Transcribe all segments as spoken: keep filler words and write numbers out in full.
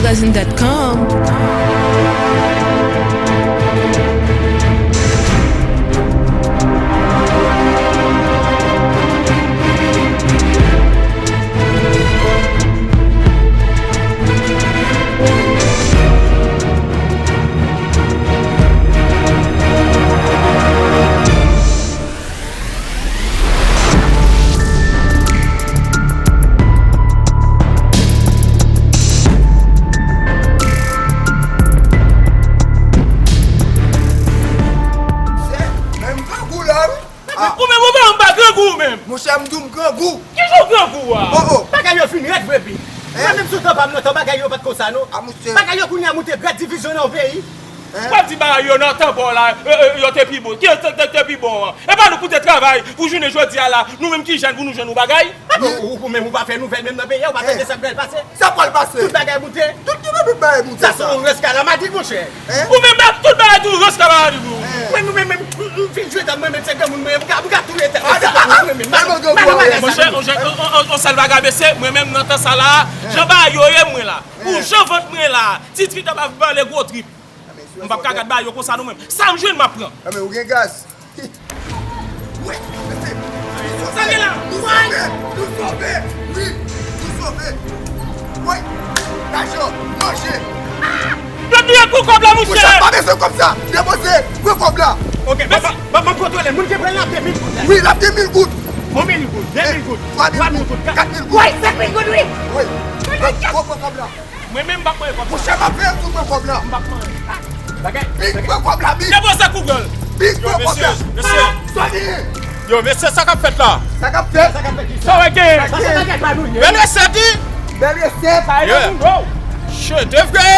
Cousin dot com. Monchè, men m grangou la, wi. Ah. Ou menm, ou pa, m pa grangou ou menm. Monchè, m di w m grangou. Kijan w grangou a? Oh, oh. Bagay yo fin rèd vre, pi. Hein? Mwen menm sou tan pa m nan tan bagay yo pa t konsa, non. Ah, monchè. Bagay yo kounye a moute grèd divizyon nan yon peyi. Hein? W ap di bagay yo nan tan pa w la, euh, euh, yo te pi bon. Ki yo te, te, te pi bon an? E pa nou pou te travay pou jounen jodi a la, nou menm ki jèn pou nou jwenn yon bagay? Ou, ou, ou menm ou pa fè nouvèl menm nan peyi a, ou pa tande sa k pral pase? Sa pral pase? Tout bagay moute. Tout, tout, tout bagay moute. Sa se yon rès kalamadrid, monchè. Hein? Ou menm, tout bagay tou rès kalamadrid ou. Hein? Mwen, mwen, mwen, mwen, m fin jwe dan mwen menm, se granmoun mwen, m ka, m ka touye tèt mwen, se granmoun mwen menm. Mwen, mwen, mwen, mwen, monchè, on, on, on, on sèl bagay, mesye, mwen menm nan tan sa la, jan bagay yo ye mwen la. Pou jan vant mwen la, ti trip ap pale gwo trip. M p ap ka gad bagay yo konsa non mwen. Sa m jwenn m ap pran. Anben, ou gen gaz. Wi, mesye. Sa gen la? Nou sove! Nou sove! Wi, nou sove! Wi! Lajan, manje! Yo touye pou kòb la, monchè! Monchè, pa bezwen kòb sa! Depoze! Pran kòb la! Ok, ban, ban, ban, ban m kontwole. Moun ki pran l ap de mil goud la. Wi, l ap de mil goud! Yon mil goud, de mil goud, twa mil goud, kat mil goud. Wi, senk mil goud, wi! Wi! Pran, pran kòb la! Mwen menm m p ap manyen kòb sa. Monchè, m ap fè yon kou pran kòb la. M p ap manyen. Bagay, Big, pran kòb la, Big. Depoze kou gèl. Big, pran kòb la. Yo, mesye, mesye. Sa gen. Yo, mesye, sa k ap fèt la? Sa k ap fèt? Sa w gen? Sa se bagay pa nou ye. Bèl resèt, wi. Bèl resèt. Sa e moun, bro. Shit, de vre.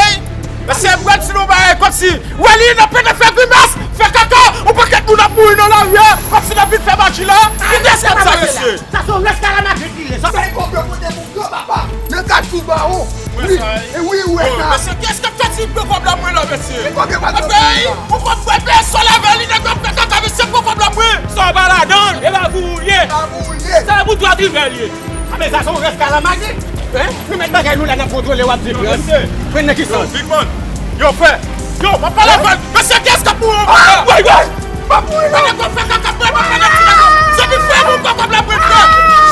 Mesye, m pral di nou bagay kòmsi. Wè li nan pete fè grimas, fè kaka, yon pakèt moun ap mouri nan lari a, kòmsi n ap vin fè maji la. Kite sa, mesye. Sa se yon rès kalamadrid li ye. Sa se yon konplo kote pou Yo, papa, nan kad sou bawon. Wi, e wi, ou wè sa. Mesye, kiyès k ap soti pran kòb la mwen la, mesye? Ki kòb yo pral soti la? Ou konn mwen peye sòl avè li, nèg yo ap fè kaka, mesye, pran kòb la mwen. Sa w pa ladan l, e pa pou ou l ye. Pa pou ou l ye. Sa pou twa tripè l ye. A, men sa se yon rès kalamadrid. Hein? Nou mèt bagay nou la, n ap kontwole, w ap di, mesye. Pran nan ki sans? Yo, Big Man. Yo, frè. Yo, m ap pale avè l. Mesye, kiyès k ap mouri ankò la? Woy, woy! M ap mouri, non. Pandan w ap fè kaka, frè, m ap fè ti kaka. Se pou frè m ou pran kòb la, frè.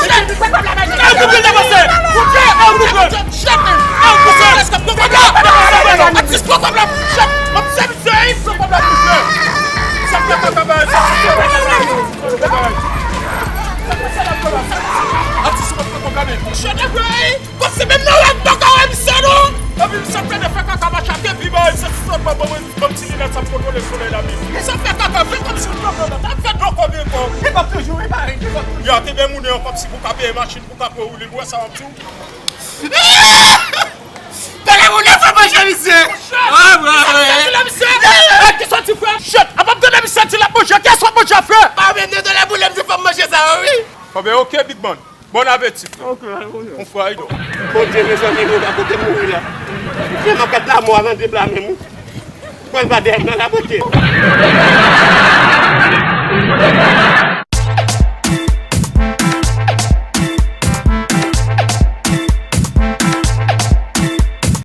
Chèf. Chèf. Chèf. Chèf. Chèf. Chèf. Atis, pran kòb la. Chèf. M ap sèvi zèy, pran kòb la, frè. Chèf, pran kòb la, frè. Atis, pran kòb la, men. Chèf, frè. Kòmsi menm nan wè m paka wè misye non. Epi misye ap tande fè kaka mache ak epi bay se sòt ban mwen ban m ti linèt sa m kontwole solèy la men. Misye ap fè kaka fè kòmsi m konprann nan ta fè dlo konbyen kò. Li p ap toujou repare, li p ap toujou. Yo, te demoune yo kòmsi pou ka peye machin pou ka pran woulib, ou wè sa w ap di w? Te demoune fè manje misye. Ah, bro, misye. Ki sòti frè? Shit, ap ap tande misye di l ap manje, kiyès w ap manje frè? Pa menm nan de la boule m di fè m manje sa yo wi. Anben, ok, Big Man. Bon apeti, frè. Ok, bon. Yon fwa, idò. Bondye, mezanmi, mwen pa kote mouri la. Frè m ap gad lanmò a nan de bra menm, wi. Pran l pa dèyè m nan la, Bondye.